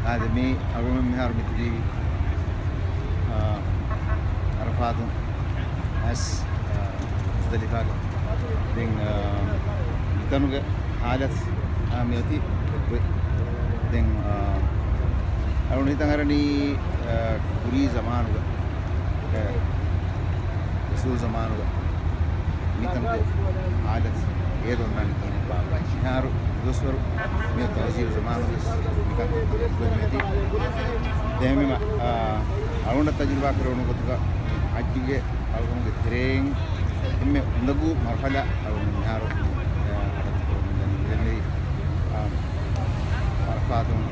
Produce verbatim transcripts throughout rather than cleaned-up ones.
އާދެ، މި އަޅުގަނޑު މިހާރު މިތިބީ، އާ، އަރަފާތުން އައިސް، އާ، މުޒްދަލިފާގަ. ދެން، އާ، މިތަނުގެ ހާލަތު، އާ، މިއޮތީ އެއްގޮތް. ދެން، އާ، އަޅުގަނޑު ހިތަށް އަރަނީ، އާ، ކުރީ ޒަމާނުގަ، އާ، ރަސޫލް ޒަމާނުގަ މިތަނުގެ ހާލަތު އޭރު އޮންނާނީ ކިހިނެއް ބާވަ. މިހާރު ދުވަސްވަރު މި ތަހުޒީބު ޒަމާނުގަ މިކަން ކުރި މިއޮތީ. ދެން މި، އާ، އަޅުގަނޑަށް ތަޖުރިބާ ކުރެވުނު ގޮތުގަ މި ޙައްޖުގެ އަޅުގަނޑުގެ ތެރެއިން އެންމެ އުނދަގޫ މަރުޙަލާ އަޅުގަނޑު މިހާރު، އާ، އަޑައްތަ ކުރަމުން ދަނީ. އާ، އަރަފާތުން،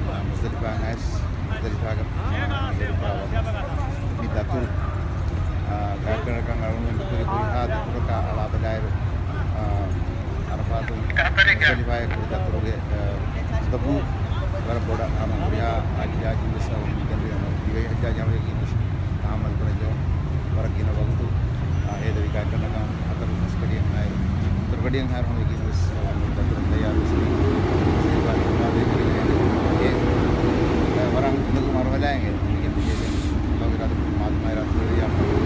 އާ، މުޒްދަލިފާއިން އައިސް، މުޒްދަލިފާގަ، އާ، މި ދަތުރު، އާ، ގާތްގަނޑަކަށް އަޅުގަނޑު މިކުރި ހުރިހާ ދަތުރަކާ އަޅާބަލާއިރު، އާ، އަރަފާތުން މުޒްދަލިފާއަށް ކުރި ދަތުރުގެ، އާ، އުނދަގޫ ވަރަށް ބޮޑަށް ހަމަ ހުރިހާ ޙައްޖާޖީން ވެސް އަޅުގަނޑު މި ދިވެހި ޙައްޖާޖީން ވެސް ތަޙައްމަލް ކުރަންޖެހޭ ވަރަށް ގިނަ ވަގުތު، އާ، ހޭދަވި ގާތްގަނޑަކަށް ހަތަރު ފަސް ގަޑިއެއްހާއިރު، ހަތަރު ގަޑިއެއްހާއިރު ހަމަ އެގީން ވެސް އަޅުގަނޑު ދަތުރަށް ތައްޔާރު ވެސް ވީ. އެ، ވަރަށް އުނދަގޫ މަރުޙަލާއެއް އެ، އެ، ވަރަށް އުނދަގޫ މަރުޙަލާއެއް އެ، އެ، އެ، އެ، އެ، އެ، އެ، މާދަމާ ރާ ދިވެހި